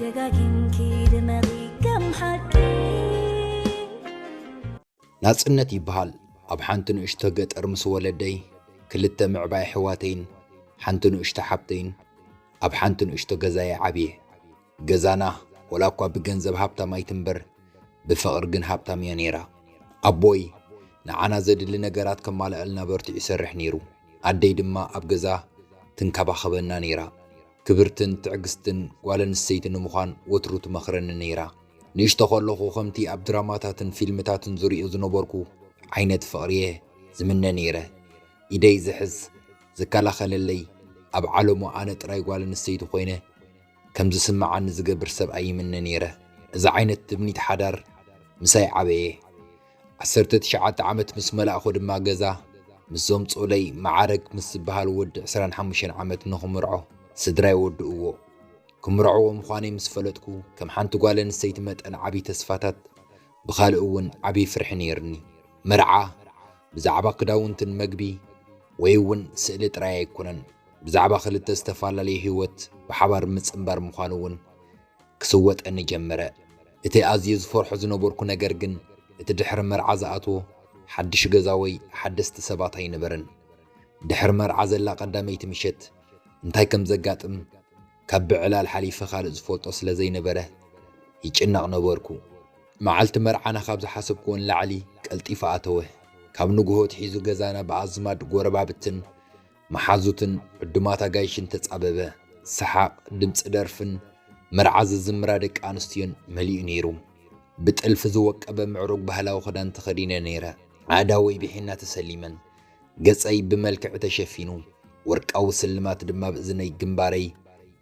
ደጋጊምኪ ድመቒ ከም ሓቂ። ናጽነት ይበሃል። ኣብ ሓንቲ ንእሽቶ ገጠር ምስ ወለደይ፣ ክልተ ምዕባይ ኣሕዋተይን ሓንቲ ንእሽቶ ሓብተይን ኣብ ሓንቲ ንእሽቶ ገዛየ ዓብየ። ገዛና ወላ እኳ ብገንዘብ ሃብታም ኣይትንበር፣ ብፍቕሪ ግን ሃብታም እያ ነይራ። ኣቦይ ንዓና ዘድሊ ነገራት ከማልኣልና በርቲዑ ይሰርሕ ነይሩ። ኣደይ ድማ ኣብ ገዛ ትንከባኸበና ነይራ። ክብርትን ትዕግስትን ጓል ኣንስተይቲ ንምዃን ወትሩ ትመኽረኒ ነይራ። ንእሽቶ ከለኹ ከምቲ ኣብ ድራማታትን ፊልምታትን ዝሪኦ ዝነበርኩ ዓይነት ፍቕሪየ ዝምነ ነይረ። ኢደይ ዝሕዝ፣ ዝከላኸለለይ፣ ኣብ ዓለሙ ኣነ ጥራይ ጓል ኣንስተይቲ ኮይነ ከም ዝስምዓኒ ዝገብር ሰብኣይ ይምነ ነይረ። እዚ ዓይነት ትምኒት ሓዳር ምሳይ ዓበየ። ዓሰርተ ትሽዓተ ዓመት ምስ መላእኹ ድማ ገዛ ምስ ዘምጽኡለይ፣ መዓረግ ምስ ዝበሃል ወዲ ዕስራን ሓሙሽተን ዓመት ንኽምርዖ ስድራይ ወድእዎ። ክምርዕዎ ምዃነይ ምስ ፈለጥኩ፣ ከም ሓንቲ ጓል ኣንስተይቲ መጠን ዓቢ ተስፋታት፣ ብኻልእ እውን ዓቢ ፍርሒ ነይርኒ። መርዓ ብዛዕባ ክዳውንትን መግቢ ወይ እውን ስእሊ ጥራይ ኣይኮነን። ብዛዕባ ክልተ ዝተፈላለዩ ህይወት ብሓባር ምጽንባር ምዃኑ እውን ክስወጠኒ ጀመረ። እቲ ኣዝየ ዝፈርሖ ዝነበርኩ ነገር ግን፣ እቲ ድሕሪ መርዓ ዝኣትዎ ሓድሽ ገዛ ወይ ሓደስቲ ሰባት ኣይነበረን። ድሕሪ መርዓ ዘላ ቀዳመይቲ ምሸት እንታይ ከም ዘጋጥም ካብ ብዕላል ሓሊፈ ካልእ ዝፈልጦ ስለ ዘይነበረ፣ ይጭነቕ ነበርኩ። መዓልቲ መርዓና ካብ ዝሓሰብክዎ ንላዕሊ ቀልጢፉ ኣተወ። ካብ ንግሆ ኣትሒዙ ገዛና ብኣዝማድ፣ ጎረባብትን መሓዙትን ዕዱማት ኣጋይሽን ተጻበበ። ሰሓቕ፣ ድምጺ ደርፍን መርዓ ዝዝምራ ደቂ ኣንስትዮን መሊኡ ነይሩ። ብጥልፊ ዝወቀበ ምዕሩግ ባህላዊ ክዳን ተኸዲነ ነይረ። ኣእዳወይ ብሒና ተሰሊመን፣ ገጸይ ብመልክዕ ተሸፊኑ፣ ወርቃዊ ስልማት ድማ ኣብ እዝነይ፣ ግንባረይ፣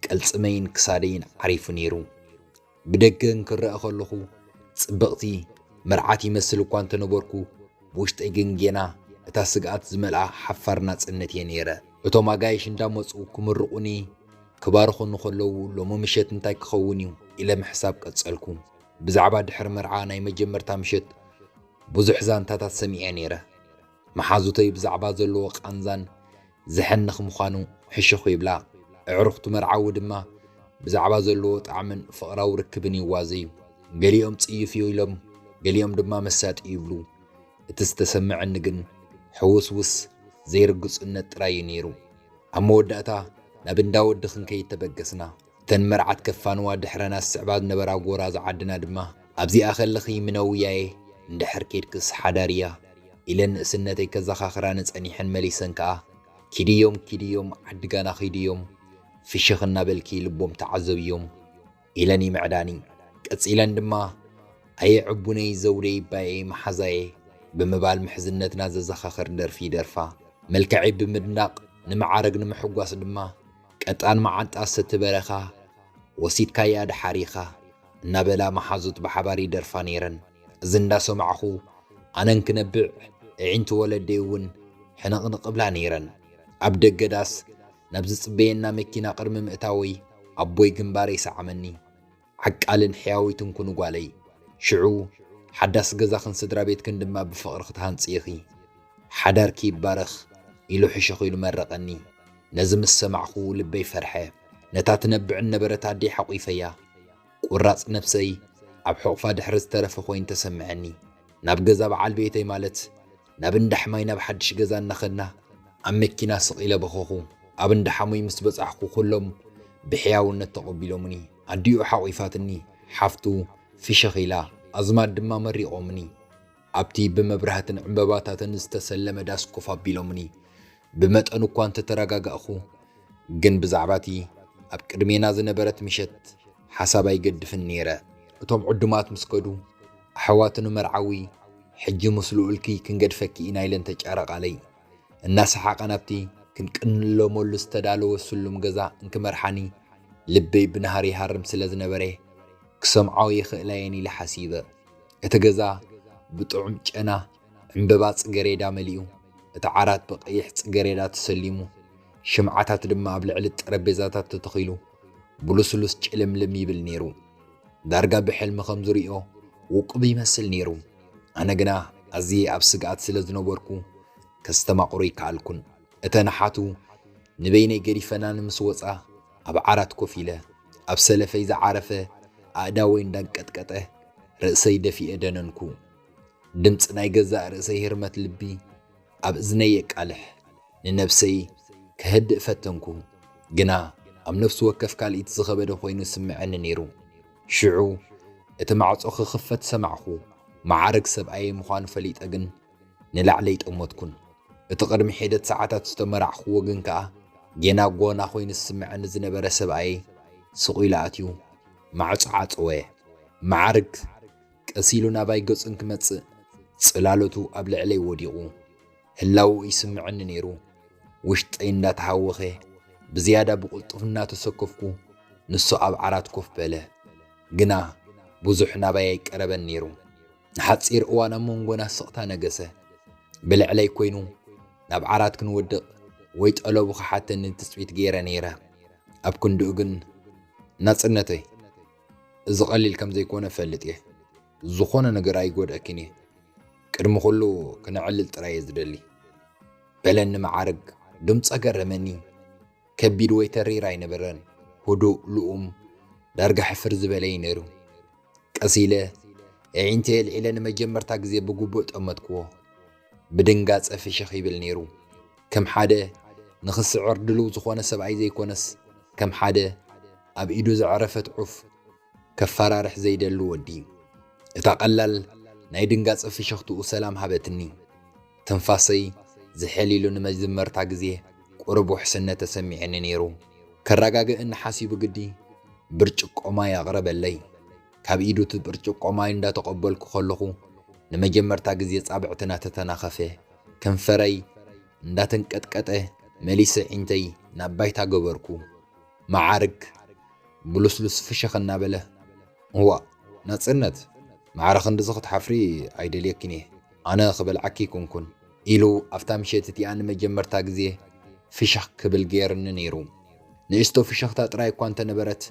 ቅልጽመይን ክሳደይን ዓሪፉ ነይሩ። ብደገ እንክረአ ከለኹ ጽብቕቲ መርዓት ይመስል እኳ እንተነበርኩ፣ ብውሽጠይ ግን ጌና እታ ስግኣት ዝመልኣ ሓፋር ናጽነት እየ ነይረ። እቶም ኣጋይሽ እንዳመጹ ክምርቑኒ፣ ክባርኹኒ ከለዉ፣ "ሎሚ ምሸት እንታይ ክኸውን እዩ?" ኢለ ምሕሳብ ቀጸልኩ። ብዛዕባ ድሕሪ መርዓ ናይ መጀመርታ ምሸት ብዙሕ ዛንታታት ሰሚዐ ነይረ። መሓዙተይ ብዛዕባ ዘለዎ ቃንዛን ዘሐንኽ ምዃኑ ሕሽኹ ይብላ። ኣዕሩኽቲ መርዓዊ ድማ ብዛዕባ ዘለዎ ጣዕምን ፍቕራዊ ርክብን ይዋዘዩ። ገሊኦም ጽዩፍ እዩ ኢሎም፣ ገሊኦም ድማ መሳጢ ይብሉ። እቲ ዝተሰምዐኒ ግን ሕውስውስ ዘይርግጹነት ጥራይ እዩ ነይሩ። ኣብ መወዳእታ ናብ እንዳ ወዲ ክንከይድ ተበገስና። እተን መርዓት ከፋንዋ ድሕረና ዝስዕባ ዝነበራ ጎራዙ ዓድና ድማ፣ "ኣብዚኣ ከለኺ ምነውያየ፣ እንድሕር ኬድክስ ሓዳርያ" ኢለን ንእስነተይ ከዘኻኽራኒ ጸኒሐን መሊሰን ከኣ፣ "ኪድዮም፣ ኪድዮም፣ ዓዲ ጋና ኪድዮም፣ ፍሽኽ እናበልኪ ልቦም ተዓዘብዮም" ኢለን ይምዕዳኒ። ቀጺለን ድማ፣ "ኣየ ዕቡነይ፣ ዘውደይ፣ ባየይ፣ መሓዛየ" ብምባል ምሕዝነትና ዘዘኻኽር ደርፊ ይደርፋ። መልክዐይ ብምድናቕ፣ ንመዓረግ ንምሕጓስ ድማ፣ "ቀጣን መዓንጣ ሰቲ በረኻ፣ ወሲድካያ ደሓር ኢኻ" እናበላ መሓዙት ብሓባር ይደርፋ ነይረን። እዚ እንዳሰማዕኹ፣ ኣነን ክነብዕ፣ ኣዒንቲ ወለደይ እውን ሕንቕንቕ እብላ ነይረን። ኣብ ደገ ዳስ ናብ ዝጽበየና መኪና ቅድሚ ምእታወይ፣ ኣቦይ ግንባረይ ሰዓመኒ። "ዓቃልን ሕያዊትን ኩኒ ጓለይ። ሽዑ ሓዳስ ገዛኽን ስድራ ቤትክን ድማ ብፍቕሪ ክትሃንጺ ኢኺ። ሓዳርኪ ይባረኽ" ኢሉ ሕሽኽ ኢሉ መረቐኒ። ነዚ ምስ ሰማዕኹ ልበይ ፈርሐ። ነታ ትነብዕ እነበረት ኣደይ ሓቑፈያ። ቁራጽ ነብሰይ ኣብ ሕቑፋ ድሕሪ ዝተረፈ ኮይኑ ተሰምዐኒ። ናብ ገዛ በዓል ቤተይ፣ ማለት ናብ እንዳ ሕማይ፣ ናብ ሓድሽ ገዛ እናኸድና፣ ኣብ መኪና ስቕ ኢለ በኸኹ። ኣብ እንዳ ሓሙይ ምስ በጻሕኩ፣ ኩሎም ብሕያውነት ተቐቢሎምኒ። ኣዲኡ ሓቑፋትኒ፣ ሓፍቱ ፍሽኽ ኢላ፣ ኣዝማድ ድማ መሪቖምኒ። ኣብቲ ብመብራህትን ዕምበባታትን ዝተሰለመ ዳስ ኮፍ ኣቢሎምኒ። ብመጠኑ እኳ እንተተረጋጋእኹ፣ ግን ብዛዕባቲ ኣብ ቅድሜና ዝነበረት ምሸት ሓሳብ ኣይገድፍን ነይረ። እቶም ዕዱማት ምስ ከዱ፣ ኣሕዋቱ ንመርዓዊ፣ "ሕጂ ምስ ልኡልኪ ክንገድፈኪ ኢና" ኢለን ተጫረቓለይ። እናሰሓቓ ናብቲ ክንቅለመሉ ዝተዳለወ ስሉም ገዛ እንክመርሓኒ፣ ልበይ ብናህሪ ይሃርም ስለ ዝነበረ፣ ክሰምዓኦ ይኽእላ እየን ኢለ ሓሲበ። እቲ ገዛ ብጥዑም ጨና ዕምበባ ጽገሬዳ መሊኡ፣ እቲ ዓራት ብቐይሕ ጽገሬዳ ተሰሊሙ፣ ሽምዓታት ድማ ኣብ ልዕሊ ጠረጴዛታት ተተኺሉ፣ ብልስሉስ ጭልምልም ይብል ነይሩ። ዳርጋ ብሕልሚ ከም ዝሪኦ ውቁብ ይመስል ነይሩ። ኣነ ግና ኣዝየ ኣብ ስግኣት ስለ ዝነበርኩ፣ ከስተማቕሮ ይከኣልኩን። እተን ኣሓቱ ንበይነይ ገዲፈናኒ ምስ ወጻ፣ ኣብ ዓራት ኮፍ ኢለ፣ ኣብ ሰለፈይ ዝዓረፈ ኣእዳወይ እንዳንቀጥቀጠ ርእሰይ ደፊኤ ደነንኩ። ድምፂ ናይ ገዛእ ርእሰይ ህርመት ልቢ ኣብ እዝነይ የቃልሕ። ንነብሰይ ከህድእ ፈተንኩ፣ ግና ኣብ ነፍሲ ወከፍ ካልኢት ዝኸበደ ኮይኑ ይስምዐኒ ነይሩ። ሽዑ እቲ ማዕጾ ክኽፈት ሰማዕኹ። መዓርግ ሰብኣየይ ምዃኑ ፈሊጠ ግን ንላዕሊ ኣይጠመትኩን። እቲ ቅድሚ ሒደት ሰዓታት ዝተመራዕኽዎ ግን ከኣ ጌና ጎና ኮይኑ ዝስምዐኒ ዝነበረ ሰብኣየይ ስቕ ኢሉ ኣትዩ ማዕጾ ዓጸወ። መዓርግ ቀስ ኢሉ ናባይ ገጹ እንክመጽእ ጽላሎቱ ኣብ ልዕለይ ወዲቑ። ህላወኡ ይስምዐኒ ነይሩ። ውሽጠይ እንዳተሃወኸ ብዝያዳ ብቕልጡፍና ተሰከፍኩ። ንሱ ኣብ ዓራት ኮፍ በለ። ግና ብዙሕ ናባይ ኣይቀረበን ነይሩ። ንሓጺር እዋን ኣብ መንጎና ስቕታ ነገሰ። ብልዕለይ ኮይኑ ናብ ዓራት ክንወድቕ ወይ ጠለቡ ክሓተኒ ትጽቢት ገይረ ነይረ። ኣብ ክንድኡ ግን፣ ናጽነተይ፣ እዚ ቀሊል ከም ዘይኮነ እፈልጥ እየ። ዝኾነ ነገር ኣይጎድኣኪን እየ። ቅድሚ ኩሉ ክነዕልል ጥራይ እየ ዝደሊ፣ በለኒ መዓርግ። ድምጹ ኣገረመኒ። ከቢድ ወይ ተሪር ኣይነበረን። ህዱእ፣ ልኡም፣ ዳርጋ ሕፍር ዝበለ እዩ ነይሩ። ቀስ ኢለ ኣዒንተይ ኣልዒለ ንመጀመርታ ግዜ ብግቡእ ጠመትክዎ። ብድንጋጸ ፍሽኽ ይብል ነይሩ። ከም ሓደ ንኽስዕር ድሉው ዝኾነ ሰብኣይ ዘይኮነስ፣ ከም ሓደ ኣብ ኢዱ ዘዕረፈት ዑፍ ከፈራርሕ ዘይደሊ ወዲ። እታ ቀላል ናይ ድንጋጸ ፍሽኽትኡ ሰላም ሃበትኒ። ትንፋሰይ ዝሕል ኢሉ ንመጀመርታ ግዜ ቁሩብ ውሕስነት ተሰሚዐኒ ነይሩ። ከረጋግእኒ ሓሲቡ ግዲ ብርጭቆ ማይ ኣቕረበለይ። ካብ ኢዱ እቲ ብርጭቆ ማይ እንዳተቐበልኩ ከለኹ ንመጀመርታ ግዜ ጻብዕትና ተተናኸፈ። ከንፈረይ እንዳተንቀጥቀጠ መሊሰ ዒንተይ ናብ ባይታ ገበርኩ። መዓርግ ብልስሉስ ፍሽኽ እናበለ፣ "እዋእ ናጽነት፣ ማዕረ ክንድዚ ክትሓፍሪ ኣይደልየኪን እየ። ኣነ ክበልዓኪ ኣይኮንኩን" ኢሉ ኣብታ ምሸት እቲኣ ንመጀመርታ ግዜ ፍሽኽ ክብል ገይርኒ ነይሩ። ንእሽቶ ፍሽኽታ ጥራይ እኳ እንተነበረት፣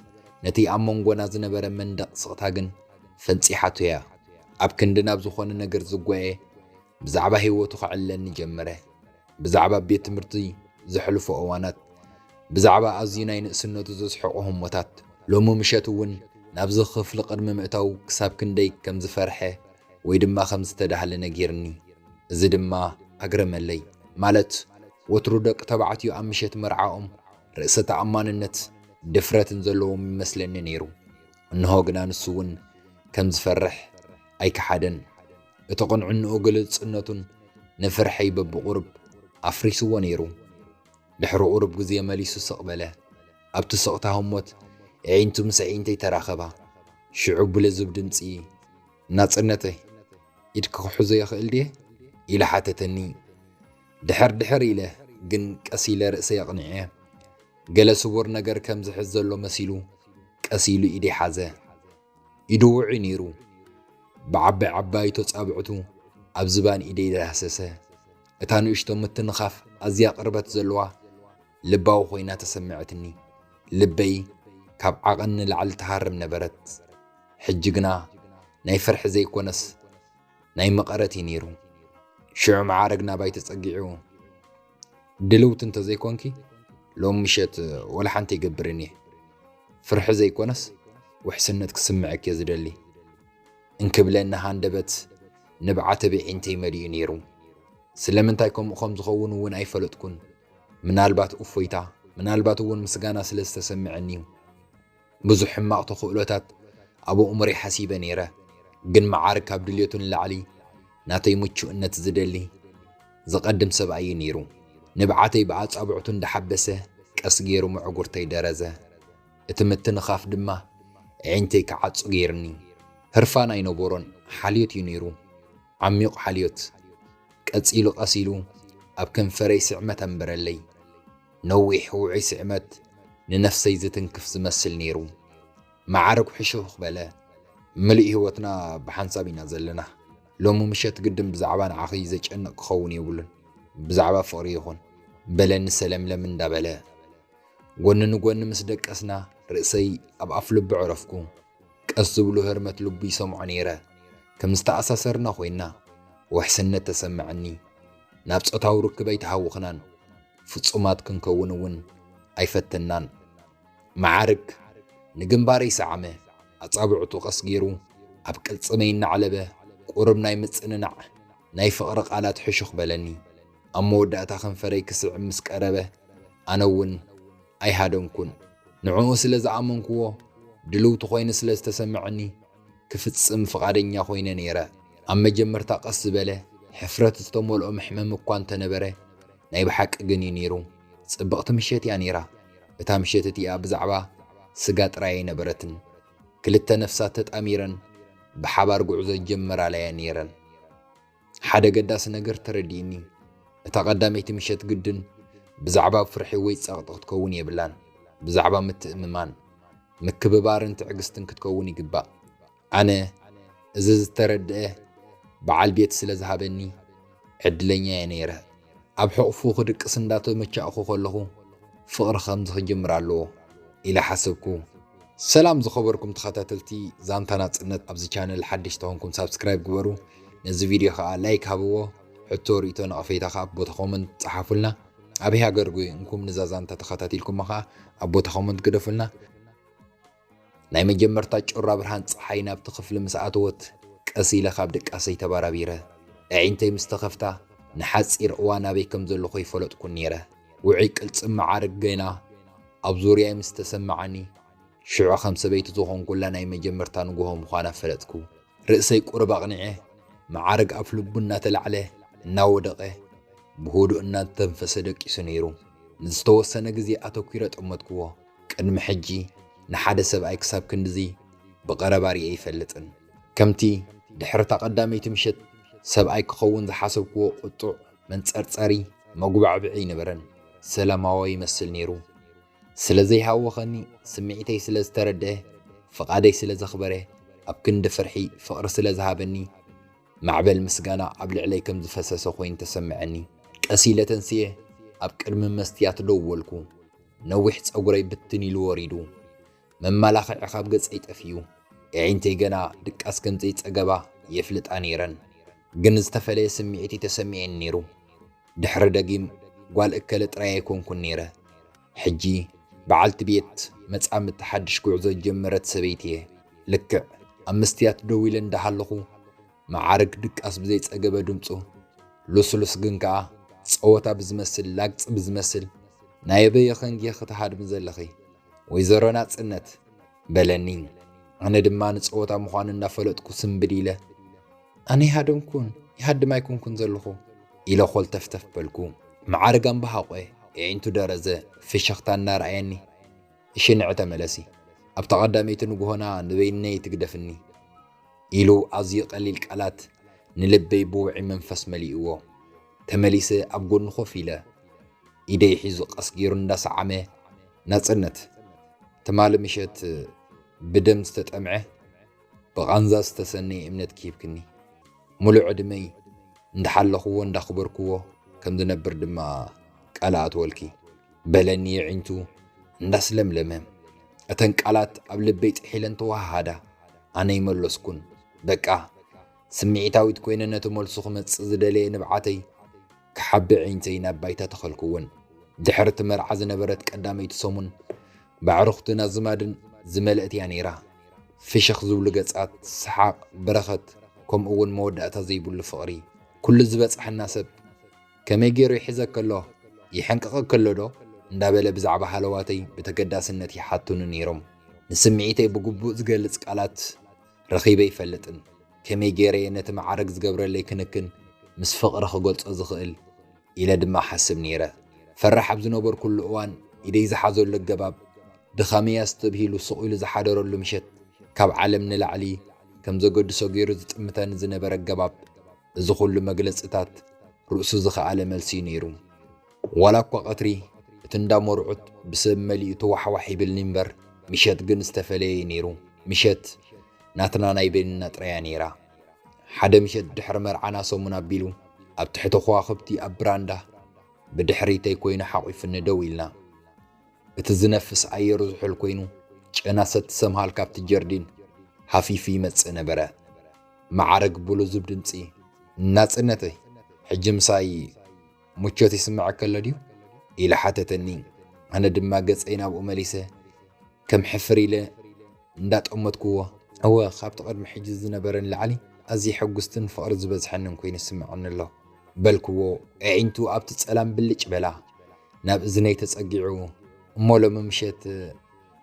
ነቲ ኣብ መንጎና ዝነበረ መንደቕ ስቕታ ግን ፈንጺሓቶ እያ። ኣብ ክንዲ ናብ ዝኾነ ነገር ዝጓየ፣ ብዛዕባ ህይወቱ ከዕልለኒ ጀመረ። ብዛዕባ ቤት ትምህርቲ ዘሕልፎ እዋናት፣ ብዛዕባ ኣዝዩ ናይ ንእስነቱ ዘስሕቖ ህሞታት፣ ሎሚ ምሸት እውን ናብዚ ክፍሊ ቅድሚ ምእታው ክሳብ ክንደይ ከም ዝፈርሐ ወይ ድማ ከም ዝተዳህለ ነጊርኒ። እዚ ድማ ኣግረመለይ። ማለት፣ ወትሩ ደቂ ተባዕትዮ ኣብ ምሸት መርዓኦም ርእሰ ተኣማንነት፣ ድፍረትን ዘለዎም ይመስለኒ ነይሩ። እንሆ ግና ንሱ እውን ከም ዝፈርሕ ኣይከሓደን። እቲ ቅንዕንኡ ግልጽነቱን ንፍርሐይ በብቑሩብ ኣፍሪስዎ ነይሩ። ድሕሪ ቁሩብ ግዜ መሊሱ ስቕ በለ። ኣብቲ ስቕታ ህሞት ኣዒንቱ ምስ ኣዒንተይ ተራኸባ። ሽዑ ብልዙብ ድምጺ፣ "ናጽነተይ፣ ኢድኪ ክሕዞ ይኽእል ድየ?" ኢሉ ሓተተኒ። ድሕር ድሕር ኢለ ግን ቀስ ኢለ ርእሰይ ኣቕኒዐ። ገለ ስቡር ነገር ከም ዝሕዝ ዘሎ መሲሉ ቀስ ኢሉ ኢደይ ሓዘ። ኢዱ ውዑይ ነይሩ። ብዓባይ ዓባይ ተጻብዕቱ ኣብ ዝባን ኢደይ ዳህሰሰ። እታ ንእሽቶ ምትንኻፍ ኣዝያ ቅርበት ዘለዋ ልባዊ ኮይና ተሰምዐትኒ። ልበይ ካብ ዓቐን ንላዕሊ ትሃርም ነበረት። ሕጂ ግና ናይ ፍርሒ ዘይኮነስ ናይ መቐረት እዩ ነይሩ። ሽዑ መዓረግ ናባይ ተጸጊዑ፣ "ድልውቲ እንተዘይኮንኪ ሎም ምሸት ወላ ሓንቲ ይገብርን እየ። ፍርሒ ዘይኮነስ ውሕስነት ክስምዐኪ እየ ዝደሊ" እንክብለኒ ሃንደበት ንብዓተ ብዒንተይ መሊኡ ነይሩ። ስለምንታይ ከምኡ ከም ዝኸውን እውን ኣይፈለጥኩን። ምናልባት እፎይታ፣ ምናልባት እውን ምስጋና ስለ ዝተሰምዐኒ እዩ። ብዙሕ ሕማቕ ተኽእሎታት ኣብ ኣእምሮይ ሓሲበ ነይረ፣ ግን መዓርግ ካብ ድልየቱ ንላዕሊ ናተይ ምቹእነት ዝደሊ ዝቐድም ሰብኣይ እዩ ነይሩ። ንብዓተይ ብኣጻብዕቱ እንዳሓበሰ ቀስ ገይሩ መዕጉርተይ ደረዘ። እቲ ምትንኻፍ ድማ ኣዒንተይ ክዓጹ ገይርኒ። ህርፋን ኣይነበሮን፣ ሓልዮት እዩ ነይሩ። ዓሚቕ ሓልዮት። ቀጺሉ ቀስ ኢሉ ኣብ ከንፈረይ ስዕመት ኣንበረለይ። ነዊሕ ውዑይ ስዕመት ንነፍሰይ ዝትንክፍ ዝመስል ነይሩ። መዓርግ ሕሹኽ በለ። ምሉእ ህይወትና ብሓንሳብ ኢና ዘለና። ሎሚ ምሸት ግድን ብዛዕባ ንዓኺ ዘጨንቕ ክኸውን የብሉን። ብዛዕባ ፍቕሪ ይኹን፣ በለኒ ሰለምለም እንዳበለ። ጎኒ ንጎኒ ምስ ደቀስና ርእሰይ ኣብ ኣፍ ልቡ ዕረፍኩ። ቀስ ዝብሉ ህርመት ልቡ ይሰምዖ ነይረ። ከም ዝተኣሳሰርና ኮይና ውሕስነት ተሰምዐኒ። ናብ ጾታዊ ርክብ ኣይተሃወኽናን። ፍጹማት ክንከውን እውን ኣይፈተናን። መዓርግ ንግንባረይ ሰዓመ። ኣጻብዕቱ ቀስ ገይሩ ኣብ ቅልጽመይ እናዕለበ፣ ቁሩብ ናይ ምጽንናዕ ናይ ፍቕሪ ቃላት ሕሹኽ በለኒ። ኣብ መወዳእታ ከንፈረይ ክስዕም ምስ ቀረበ፣ ኣነ እውን ኣይሃደምኩን። ንዕኡ ስለ ዝኣመንክዎ፣ ድልውቲ ኮይኑ ስለ ዝተሰምዐኒ፣ ክፍጽም ፍቓደኛ ኮይነ ነይረ። ኣብ መጀመርታ ቀስ ዝበለ፣ ሕፍረት ዝተመልኦ መሕመሚ እኳ እንተነበረ፣ ናይ ብሓቂ ግን እዩ ነይሩ። ጽብቕቲ ምሸት እያ ነይራ። እታ ምሸት እቲኣ ብዛዕባ ስጋ ጥራይ ኣይነበረትን። ክልተ ነፍሳት ተጣሚረን ብሓባር ጉዕዞ ጀመራለያ ነይረን። ሓደ ገዳሲ ነገር ተረዲእኒ። እታ ቀዳመይቲ ምሸት ግድን ብዛዕባ ፍርሒ ወይ ጸቕጢ ክትከውን የብላን። ብዛዕባ ምትእምማን፣ ምክብባርን ትዕግስትን ክትከውን ይግባእ። ኣነ እዚ ዝተረድአ በዓል ቤት ስለ ዝሃበኒ ዕድለኛ እየ ነይረ። ኣብ ሕቑፉ ክድቅስ እንዳተመቻእኹ ከለኹ፣ ፍቕሪ ከምዚ ክጅምር ኣለዎ ኢለ ሓሰብኩ። ሰላም ዝኸበርኩም ተኸታተልቲ ዛንታ ናጽነት፣ ኣብዚ ቻነል ሓደሽቲ ተኾንኩም ሳብስክራይብ ግበሩ፣ ነዚ ቪድዮ ከኣ ላይክ ሃብዎ፣ ሕቶ፣ ርእይቶ፣ ነቐፌታ ከኣ ኣብ ቦታ ኮመንት ጸሓፉልና። ኣበይ ሃገር ኮይንኩም ንዛ ዛንታ ተኸታቲልኩማ ከኣ ኣብ ቦታ ኮመንት ግደፉልና። ናይ መጀመርታ ጩራ ብርሃን ጸሓይ ናብቲ ክፍሊ ምስ ኣተወት፣ ቀስ ኢለ ካብ ድቃሰይ ተባራቢረ። ኣዒንተይ ምስ ተኸፍታ፣ ንሓጺር እዋን ኣበይ ከም ዘለኹ ኣይፈለጥኩን ነይረ። ውዑይ ቅልጽም መዓርግ ገና ኣብ ዙርያይ ምስ ተሰምዓኒ፣ ሽዑ ከም ሰበይቲ ዝኾንኩላ ናይ መጀመርታ ንግሆ ምዃና ፈለጥኩ። ርእሰይ ቁሩብ ኣቕኒዐ፣ መዓርግ ኣፍ ልቡ እናተላዕለ እናወደቐ፣ ብህዱእ እናተንፈሰ ደቂሱ ነይሩ። ንዝተወሰነ ግዜ ኣተኲረ ጠመትክዎ። ቅድሚ ሕጂ ንሓደ ሰብኣይ ክሳብ ክንድዚ ብቐረባ ርእየ ኣይፈልጥን። ከምቲ ድሕሪ እታ ቀዳመይቲ ምሸት ሰብኣይ ክኸውን ዝሓሰብክዎ ቁጡዕ መንጸርጸሪ መጉባዕብዒ ኣይነበረን። ሰላማዊ ይመስል ነይሩ። ስለ ዘይሃወኸኒ፣ ስምዒተይ ስለ ዝተረድአ፣ ፍቓደይ ስለ ዘኽበረ፣ ኣብ ክንዲ ፍርሒ ፍቕሪ ስለ ዝሃበኒ፣ ማዕበል ምስጋና ኣብ ልዕለይ ከም ዝፈሰሰ ኮይኑ ተሰምዐኒ። ቀስ ኢለ ተንስኤ፣ ኣብ ቅድሚ መስትያት ደው በልኩ። ነዊሕ ጸጉረይ ብትን ኢሉ ወሪዱ። መመላኽዒ ካብ ገጸይ ጠፊኡ። ኣዒንተይ ገና ድቃስ ከም ዘይጸገባ የፍልጣ ነይረን። ግን ዝተፈለየ ስምዒት እዩ ተሰሚዑኒ ነይሩ። ድሕሪ ደጊም ጓል እከለ ጥራይ ኣይኮንኩን ነይረ። ሕጂ በዓልቲ ቤት መጻምድቲ ሓድሽ ጉዕዞ ዝጀመረት ሰበይቲ እየ። ልክዕ ኣብ መስትያት ደው ኢለ እንዳሃለኹ፣ መዓርግ ድቃስ ብዘይጸገበ ድምጹ፣ ልስሉስ ግን ከኣ ጸወታ ብዝመስል፣ ላግጺ ብዝመስል፣ "ናይ ኣበይ ኢኺ እንጌ ክትሃድሚ ዘለኺ? ወይዘሮ ናጽነት?" በለኒ። ኣነ ድማ ንጸወታ ምዃኑ እናፈለጥኩ ስምብድ ኢለ፣ "ኣነ ይሃደምኩን፣ ይሃድም ኣይኮንኩን ዘለኹ" ኢለ ኮልተፍተፍ በልኩ። መዓርግ ኣምባሃቆ፣ ኣዒንቱ ደረዘ፣ ፍሽኽታ እናረኣየኒ፣ "እሺ ንዒ ተመለሲ። ኣብታ ቀዳመይቲ ንግሆና ንበይነይ ትግደፍኒ" ኢሉ ኣዝዩ ቀሊል ቃላት ንልበይ ብውዑይ መንፈስ መሊእዎ። ተመሊሰ ኣብ ጎኑ ኮፍ ኢለ፣ ኢደይ ሒዙ ቀስ ገይሩ እንዳሰዓመ፣ "ናጽነት፣ ትማሊ ምሸት ብደም ዝተጠምዐ፣ ብቓንዛ ዝተሰነየ እምነትኪ ሂብክኒ። ሙሉእ ዕድመይ እንዳሓለኽዎ እንዳኽበርክዎ ከም ዝነብር ድማ ቃል ኣእትወልኪ" በለኒ የዒንቱ እንዳስለምለመ። እተን ቃላት ኣብ ልበይ ጥሒለን ተወሃሃዳ። ኣነ ይመለስኩን። በቃ፣ ስምዒታዊት ኮይነ ነቲ መልሱ ክመጽእ ዝደለየ ንብዓተይ ክሓቢ ኣዒንተይ ናብ ባይታ ተኸልኩወን። ድሕሪ እቲ መርዓ ዝነበረት ቀዳመይቲ ሰሙን፣ ባዕሩኽትን ኣዝማድን ዝመልአት እያ ነይራ። ፍሽኽ ዝብሉ ገጻት፣ ሰሓቕ፣ በረኸት፣ ከምኡ እውን መወዳእታ ዘይብሉ ፍቕሪ። ኩሉ ዝበጽሐና ሰብ፣ "ከመይ ገይሩ ይሕዘኪ ኣሎ? ይሕንቅቐኪ ኣሎ ዶ?" እንዳበለ ብዛዕባ ሃለዋተይ ብተገዳስነት ይሓቱኒ ነይሮም። ንስምዒተይ ብግቡእ ዝገልጽ ቃላት ረኺበ ኣይፈልጥን። ከመይ ገይረ እየ ነቲ መዓርግ ዝገብረለይ ክንክን ምስ ፍቕሪ ክገልጾ ዝኽእል? ኢለ ድማ እሓስብ ነይረ። ፈራሕ ኣብ ዝነበርኩሉ እዋን፣ ኢደይ ዝሓዘሉ ኣገባብ፣ ድኻመይ ኣስተብሂሉ ስቕ ኢሉ ዝሓደረሉ ምሸት፣ ካብ ዓለም ንላዕሊ ከም ዘገድሶ ገይሩ ዝጥምተኒ ዝነበረ ኣገባብ፣ እዚ ኹሉ መግለጺታት ርእሱ ዝኸኣለ መልሲ እዩ ነይሩ። ዋላ እኳ ቀትሪ እቲ እንዳ መርዑት ብሰብ መሊኡ ተዋሕዋሕ ይብልኒ እምበር፣ ምሸት ግን ዝተፈለየ እዩ ነይሩ። ምሸት ናትና ናይ በይንና ጥራይ እያ ነይራ። ሓደ ምሸት ድሕሪ መርዓና ሰሙን ኣቢሉ፣ ኣብ ትሕቲ ከዋኽብቲ ኣብ ብራንዳ ብድሕሪተይ ኮይኑ ሓቒፉኒ ደው ኢልና። እቲ ዝነፍስ ኣየሩ ዝሑል ኮይኑ፣ ጨና ሰቲ ሰምሃል ካብቲ ጀርዲን ሃፊፉ ይመጽእ ነበረ። መዓርግ ብልዙብ ድምጺ፣ "ናጽነተይ፣ ሕጂ ምሳይ ምቾት ይስምዐኪ ኣሎ ድዩ?" ኢሉ ሓተተኒ። ኣነ ድማ ገጸይ ናብኡ መሊሰ፣ ከም ሕፍር ኢለ እንዳጠመትክዎ፣ እወ፣ ካብቲ ቅድሚ ሕጂ ዝነበረን ላዕሊ ኣዝየ ሕጉስትን ፍቕሪ ዝበዝሐንን ኮይኑ ይስምዓኒ ኣሎ በልክዎ። ኣዒንቱ ኣብቲ ጸላም ብልጭ በላ። ናብ እዝነይ ተጸጊዑ፣ እሞ ሎሚ ምሸት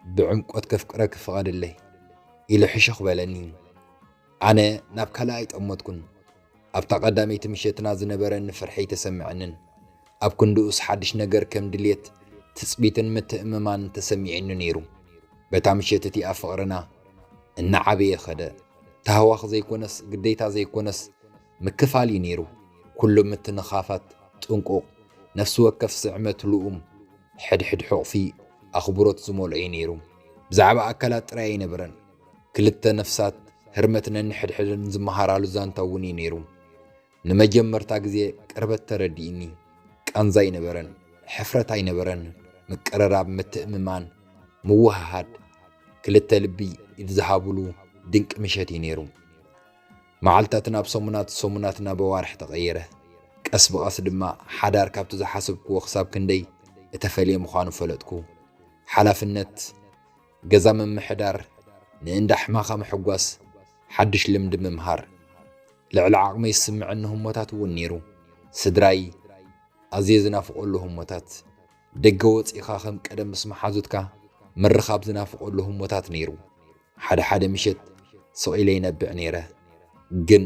ብዕምቆት ከፍቅረኪ ፍቐድለይ ኢሉ ሕሹኽ በለኒ። ኣነ ናብ ካልእ ኣይጠመትኩን። ኣብታ ቀዳመይቲ ምሸትና ዝነበረኒ ፍርሒ ኣይተሰምዐንን። ኣብ ክንድኡስ ሓድሽ ነገር ከም ድልየት፣ ትጽቢትን ምትእምማን ተሰሚዑኒ ነይሩ። በታ ምሸት እቲኣ ፍቕርና እናዓበየ ኸደ። ታህዋኽ ዘይኮነስ ግዴታ ዘይኮነስ ምክፋል እዩ ነይሩ። ኩሉ ምትንኻፋት ጥንቁቕ፣ ነፍሲ ወከፍ ስዕመት ልኡም፣ ሕድሕድ ሕቑፊ ኣኽብሮት ዝመልኦ እዩ ነይሩ። ብዛዕባ ኣካላት ጥራይ ኣይነበረን። ክልተ ነፍሳት ህርመት ነንሕድሕደን ዝመሃራሉ ዛንታ እውን እዩ ነይሩ። ንመጀመርታ ግዜ ቅርበት ተረዲእኒ። ቃንዛ ኣይነበረን፣ ሕፍረት ኣይነበረን። ምቅርራብ፣ ምትእምማን፣ ምውህሃድ፣ ክልተ ልቢ ኢድ ዝሃብሉ ድንቂ ምሸት እዩ ነይሩ። መዓልታት ናብ ሰሙናት፣ ሰሙናት ናብ ኣዋርሕ ተቐየረ። ቀስ ብቐስ ድማ ሓዳር ካብቲ ዝሓሰብክዎ ክሳብ ክንደይ እተፈልየ ምዃኑ ፈለጥኩ። ሓላፍነት፣ ገዛ ምምሕዳር፣ ንእንዳ ሕማኻ ምሕጓስ፣ ሓድሽ ልምዲ ምምሃር። ልዕሊ ዓቕመይ ዝስምዐኒ ህሞታት እውን ነይሩ። ስድራይ ኣዝየ ዝናፍቐሉ ህሞታት። ደገ ወጺእኻ ከም ቀደም ምስ መሓዙትካ ምርኻብ ዝናፍቐሉ ህሞታት ነይሩ። ሓደ ሓደ ምሸት ስቕ ኢለ ይነብዕ ነይረ። ግን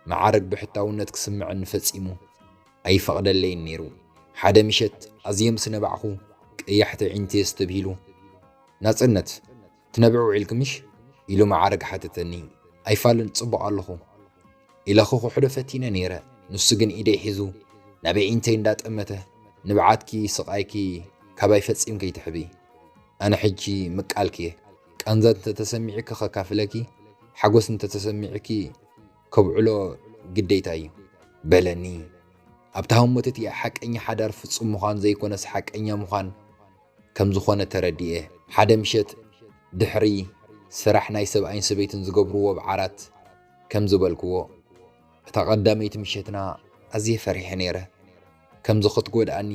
መዓርግ ብሕታውነት ክስምዐኒ ፈጺሙ ኣይፈቕደለይን ነይሩ። ሓደ ምሸት ኣዝየ ምስ ነባዕኹ ቀያሕቲ ኣዒንተይ ኣስተብሂሉ፣ "ናጽነት፣ ትነብዒ ውዒልኪ ምሽ?" ኢሉ መዓርግ ሓተተኒ። "ኣይፋልን፣ ጽቡቕ ኣለኹ" ኢለ ክኹሕዶ ፈቲነ ነይረ። ንሱ ግን ኢደይ ሒዙ ናብ ኣዒንተይ እንዳጠመተ፣ "ንብዓትኪ ስቓይኪ ካባይ ፈጺምኪ ኣይትሕቢ። ኣነ ሕጂ ምቃልኪ እየ። ቃንዛ እንተተሰሚዕኪ ከካፍለኪ፣ ሓጎስ እንተተሰሚዕኪ ከብዕሎ ግዴታ እዩ" በለኒ። ኣብታ ህሞት እቲኣ ሓቀኛ ሓዳር ፍጹም ምዃን ዘይኮነስ ሓቀኛ ምዃን ከም ዝኾነ ተረዲኤ። ሓደ ምሸት ድሕሪ ስራሕ ናይ ሰብኣይን ሰበይትን ዝገብርዎ ብዓራት ከም ዝበልክዎ፣ እታ ቀዳመይቲ ምሸትና ኣዝየ ፈሪሐ ነይረ። ከምዚ ክትጎድኣኒ፣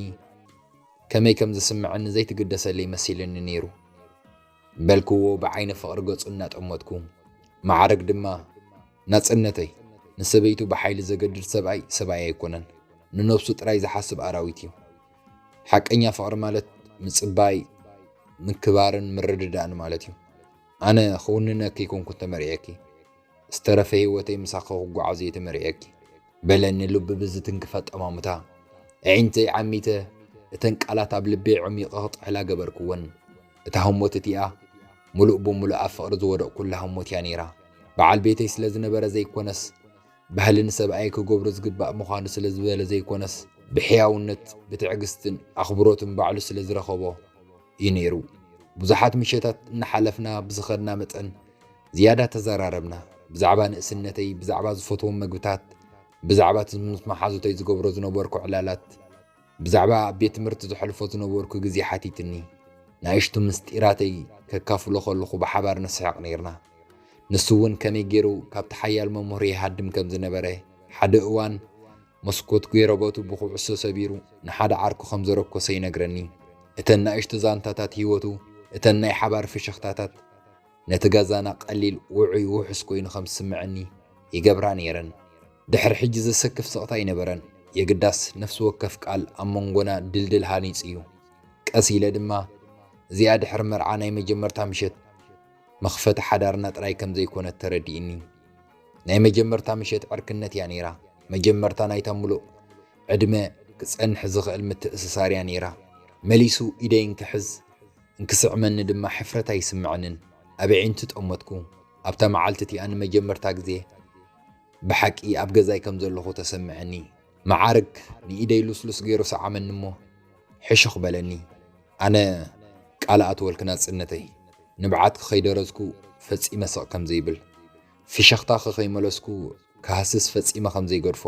ከመይ ከም ዝስምዐኒ ዘይትግደሰለይ መሲልኒ ነይሩ። በልክዎ ብዓይኒ ፍቕሪ ገጹ እናጠመትኩ። መዓርግ ድማ፣ "ናጽነተይ፣ ንሰበይቱ ብሓይሊ ዘገድድ ሰብኣይ፣ ሰብኣይ ኣይኮነን። ንነብሱ ጥራይ ዝሓስብ ኣራዊት እዩ። ሓቀኛ ፍቕሪ ማለት ምጽባይ፣ ምክባርን ምርድዳእን ማለት እዩ። ኣነ ክውንነኪ ኣይኮንኩን ተመርዕየኪ። ዝተረፈ ህይወተይ ምሳኺ ክጓዓዝ እየ ተመርዕየኪ" በለኒ ልቡ ብዝትንክፍ ኣጠማምታ። ኣዒንተይ ዓሚተ እተን ቃላት ኣብ ልበይ ዓሚቐ ክጥሕላ ገበርክወን። እታ ህሞት እቲኣ ምሉእ ብምሉእ ኣብ ፍቕሪ ዝወደቕኩላ ህሞት እያ ነይራ። በዓል ቤተይ ስለ ዝነበረ ዘይኮነስ፣ ባህሊ ንሰብኣይ ክገብሮ ዝግባእ ምዃኑ ስለ ዝበለ ዘይኮነስ፣ ብሕያውነት፣ ብትዕግስትን ኣኽብሮትን ባዕሉ ስለ ዝረኸቦ እዩ ነይሩ። ብዙሓት ምሸታት እናሓለፍና ብዝኸድና መጠን ዝያዳ ተዘራረብና። ብዛዕባ ንእስነተይ፣ ብዛዕባ ዝፈትዎም መግብታት፣ ብዛዕባ እቲ ምስ መሓዙተይ ዝገብሮ ዝነበርኩ ዕላላት፣ ብዛዕባ ኣብ ቤት ትምህርቲ ዘሕልፎ ዝነበርኩ ግዜ ሓቲትኒ። ንኣሽቱ ምስጢራተይ ከካፍሎ ከለኹ ብሓባር ንስሕቕ ነይርና። ንሱ እውን ከመይ ገይሩ ካብቲ ሓያል መምህሩ ይሃድም ከም ዝነበረ፣ ሓደ እዋን መስኮት ጎረቤቱ ብኩዕሶ ሰቢሩ ንሓደ ዓርኩ ከም ዘረኮሰ ይነግረኒ። እተን ንኣሽቱ ዛንታታት ህይወቱ፣ እተን ናይ ሓባር ፍሽኽታታት፣ ነቲ ገዛና ቀሊል፣ ውዑይ፣ ውሑስ ኮይኑ ከም ዝስምዐኒ ይገብራ ነይረን። ድሕሪ ሕጂ ዘሰክፍ ስቕታ ኣይነበረን። የግዳስ ነፍሲ ወከፍ ቃል ኣብ መንጎና ድልድል ሃኒጹ እዩ። ቀስ ኢለ ድማ፣ እዚኣ ድሕሪ መርዓ ናይ መጀመርታ ምሸት መኽፈቲ ሓዳርና ጥራይ ከም ዘይኮነት ተረዲእኒ። ናይ መጀመርታ ምሸት ዕርክነት እያ ነይራ። መጀመርታ ናይታ ምሉእ ዕድመ ክጸንሕ ዝኽእል ምትእስሳር እያ ነይራ። መሊሱ ኢደይ እንክሕዝ፣ እንክስዕመኒ ድማ ሕፍረት ኣይስምዐንን። ኣብ ኣዒንቱ ጠመትኩ። ኣብታ መዓልቲ እቲኣ ንመጀመርታ ግዜ ብሓቂ ኣብ ገዛይ ከም ዘለኹ ተሰምዐኒ። መዓርግ ንኢደይ ልስሉስ ገይሩ ሰዓመኒ እሞ ሕሹኽ በለኒ። ኣነ ቃል ኣትወልኪ ናጽነተይ፣ ንብዓትኪ ከይደረዝኩ ፈጺመ ስቕ ከም ዘይብል፣ ፍሽኽታኺ ከይመለስኩ ክሃስስ ፈጺመ ከም ዘይገድፎ።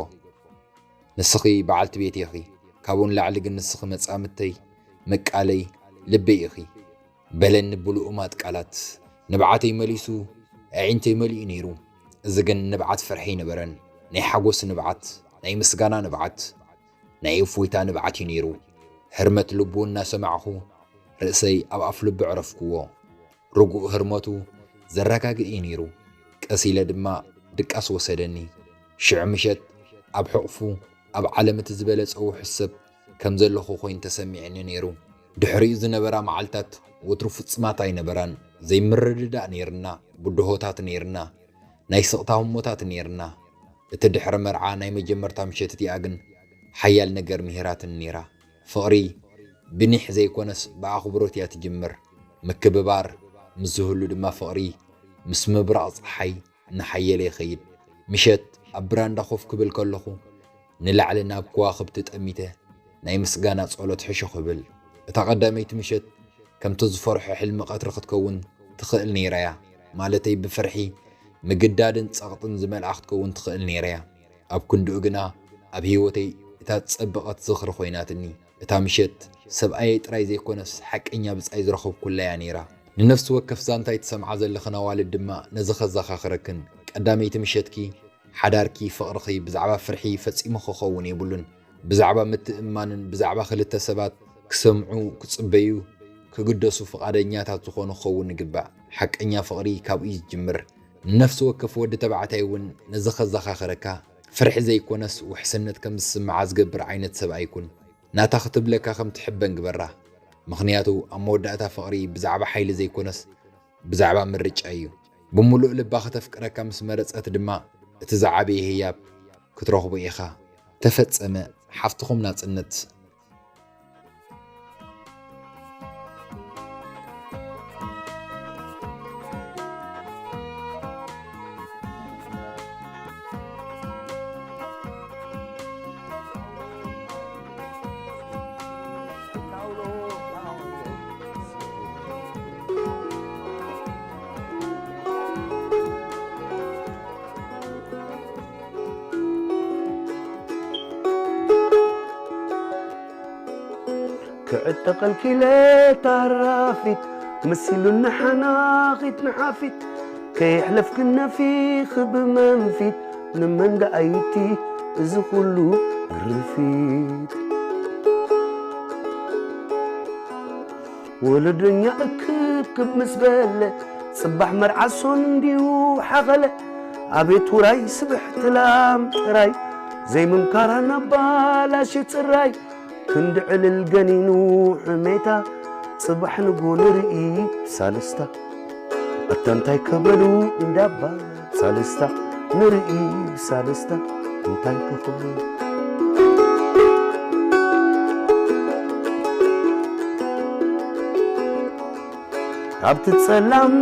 ንስኺ በዓልቲ ቤት ኢኺ፣ ካብኡ ንላዕሊ ግን ንስኺ መጻምድተይ፣ መቃለይ፣ ልበይ ኢኺ በለኒ ብልኡማት ቃላት። ንብዓተይ መሊሱ ኣዒንተይ መሊኡ ነይሩ። እዚ ግን ንብዓት ፍርሒ ኣይነበረን፣ ናይ ሓጎስ ንብዓት፣ ናይ ምስጋና ንብዓት፣ ናይ እፎይታ ንብዓት እዩ ነይሩ። ህርመት ልቡ እናሰማዕኹ ርእሰይ ኣብ ኣፍ ልቡ ኣዕረፍክዎ። ርጉእ ህርመቱ ዘረጋግእ እዩ ነይሩ። ቀስ ኢለ ድማ ድቃስ ወሰደኒ። ሽዑ ምሸት ኣብ ሕቑፉ ኣብ ዓለም እቲ ዝበለጸ ውሑስ ሰብ ከም ዘለኹ ኮይኑ ተሰሚዕኒ ነይሩ። ድሕሪኡ ዝነበራ መዓልታት ወትሩ ፍጹማት ኣይነበራን። ዘይምርድዳእ ነይርና፣ ብድሆታት ነይርና፣ ናይ ስቕታ ህሞታት ነይርና። እቲ ድሕሪ መርዓ ናይ መጀመርታ ምሸት እቲኣ ግን ሓያል ነገር ምሂራትኒ ነይራ። ፍቕሪ ብኒሕ ዘይኮነስ ብኣኽብሮት እያ ትጅምር። ምክብባር ምስ ዝህሉ ድማ ፍቕሪ ምስ ምብራቕ ጸሓይ እናሓየለ ይኸይድ። ምሸት ኣብ ብራንዳ ኮፍ ክብል ከለኹ ንላዕሊ ናብ ከዋኽብቲ ጠሚተ ናይ ምስጋና ጸሎት ሕሹኽ እብል። እታ ቀዳመይቲ ምሸት ከምቲ ዝፈርሖ ሕልሚ ቀትሪ ክትከውን ትኽእል ነይራ እያ። ማለተይ ብፍርሒ ምግዳድን ጸቕጥን ዝመልኣ ክትከውን ትኽእል ነይራ እያ። ኣብ ክንድኡ ግና ኣብ ህይወተይ እታ ዝጸበቐት ዝኽሪ ኮይናትኒ። እታ ምሸት ሰብኣየይ ጥራይ ዘይኮነስ ሓቀኛ ብጻይ ዝረኸብኩላ እያ ነይራ። ንነፍሲ ወከፍ ዛንታ እትሰምዓ ዘለኽን ኣዋልድ ድማ ነዚ ከዘኻኽረክን። ቀዳመይቲ ምሸትኪ ሓዳርኪ፣ ፍቕርኺ ብዛዕባ ፍርሒ ፈጺሙ ክኸውን የብሉን። ብዛዕባ ምትእምማንን ብዛዕባ ክልተ ሰባት ክሰምዑ፣ ክጽበዩ፣ ክግደሱ ፍቓደኛታት ዝኾኑ ክኸውን ይግባእ። ሓቀኛ ፍቕሪ ካብኡ እዩ ዝጅምር። ንነፍሲ ወከፍ ወዲ ተባዕታይ እውን ነዚ ከዘኻኽረካ፣ ፍርሒ ዘይኮነስ ውሕስነት ከም ዝስምዓ ዝገብር ዓይነት ሰብ ኣይኩን። ናታ ክትብለካ ከም ትሕበን ግበራ። ምኽንያቱ ኣብ መወዳእታ ፍቕሪ ብዛዕባ ሓይሊ ዘይኮነስ ብዛዕባ ምርጫ እዩ። ብምሉእ ልባ ከተፍቅረካ ምስ መረጸት ድማ እቲ ዝዓበየ ህያብ ክትረኽቦ ኢኻ። ተፈጸመ። ሓፍትኹም ናጽነት። ክዕጠቐልኪ ኢለ ታራፊት መሲሉኒ ሓናኺት ንሓፊት ከየሕለፍክን ነፊኺ ብመንፊት ንመን ደኣይቲ እዚ ኩሉ ግርፊት ወለዶኛ እክብክብ ምስ በለ ጽባሕ መርዓ ሶን እንዲዩ ሓኸለ ኣቤት ውራይ ስብሕቲ ላም ጥራይ ዘይምምካራ ናብ ባላሽ ጽራይ ክንዲ ዕልል ገኒኑ ሕሜታ ጽባሕ ንጎ ንርኢ ብሳልስታ ኣታ እንታይ ከበሉ እንዳባ ሳልስታ ንርኢ ብሳልስታ እንታይ ከኽብሉ ካብቲ ጸላም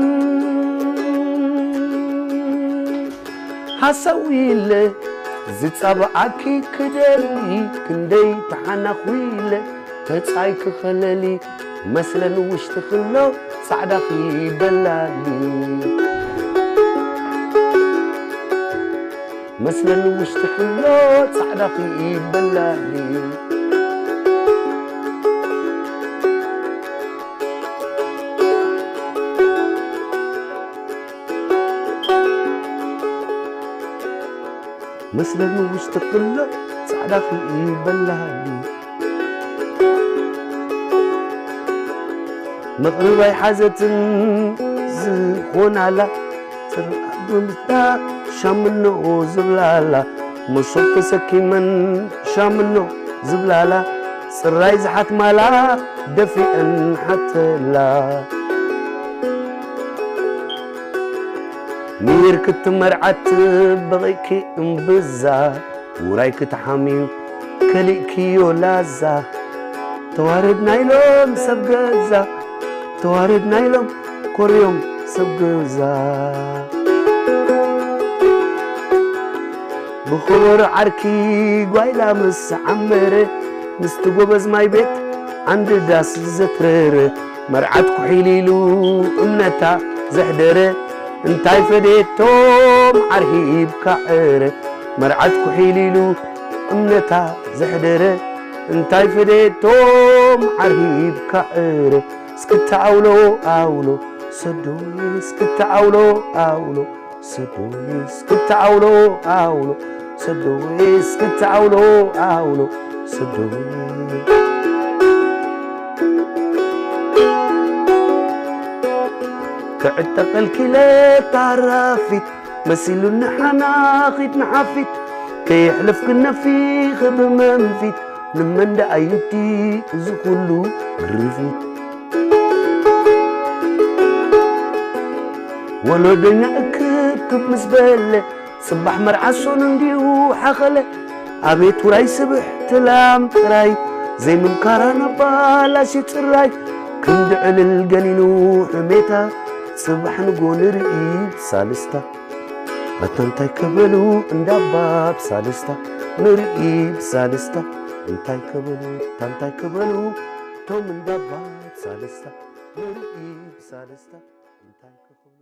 ሃሳዊ ኢለ ዝጻብዓኪ ክደሊ ክንደይ ተሓናኹ ኢለ ተጻይ ክኸለሊ መስለን ውሽጢ ክሎ ጻዕዳኺ በላሊ መስለን ውሽጢ ክሎ ጻዕዳኺ በላሊ መስለኒ ውሽጢ ክሎ ጻዕዳ ክልኢ በላሃሊ መቕርብ ኣይሓዘትን ዝኾናላ ጽርዓት ብምታ ሻምኖ ዝብላላ መሶብ ተሰኪመን ሻምኖ ዝብላላ ጽራይ ዝሓትማላ ደፊአን ሓተላ ሚር ክትመርዓት በቒእኪ እምብዛ ውራይ ክትሓምዩ ከሊእክዮ ላዛ ተዋረድና ኢሎም ሰብ ገዛ ተዋረድና ኢሎም ኮርዮም ሰብ ገዛ ብኸበሮ ዓርኪ ጓይላ ምስ ዓመረ ምስቲ ጎበዝ ማይ ቤት ዓንዲ ዳስ ዘትረረ መርዓት ኩሒል ኢሉ እምነታ ዘሕደረ እንታይ ፈደየቶም ዓርሂብ ካዕረ መርዓት ኩሒል ኢሉ እምነታ ዘሕደረ እንታይ ፈደየቶም ዓርሂብ ካዕረ እስክታ ኣውሎ ኣውሎ ሰዶይ እስክታ ኣውሎ ኣውሎ ሰዶይ እስክታ ኣውሎ ኣውሎ ሰዶይ እስክታ ኣውሎ ኣውሎ ሰዶይ ክዕጠቐልኪ ኢለ ታራፊት መሲሉኒ ሓናኺት ንሓፊት ከየሕለፍክን ነፊኺ ብመንፊት ንመን ደኣ ይምቲ እዚ ኩሉ ግርፊት ወሎደኛ እክብክብ ምስ በለ ጽባሕ መርዓ ሶኑ እንዲዩ ሓኸለ ኣቤት ውራይ ስብሕቲ ላም ጥራይ ዘይምምካራ ናብ ባላሽ ጽራይ ክንዲ ዕልል ገኒኑ ሕሜታ ጽባሕ ንጎ ንርኢ ብሳልስታ ኣታ እንታይ ከበሉ እንዳባ ብሳልስታ ንርኢ ብሳልስታ እንታይ ከበሉ ኣታ እንታይ ከበሉ ቶም እንዳባ ብሳልስታ ንርኢ ብሳልስታ እንታይ ከበሉ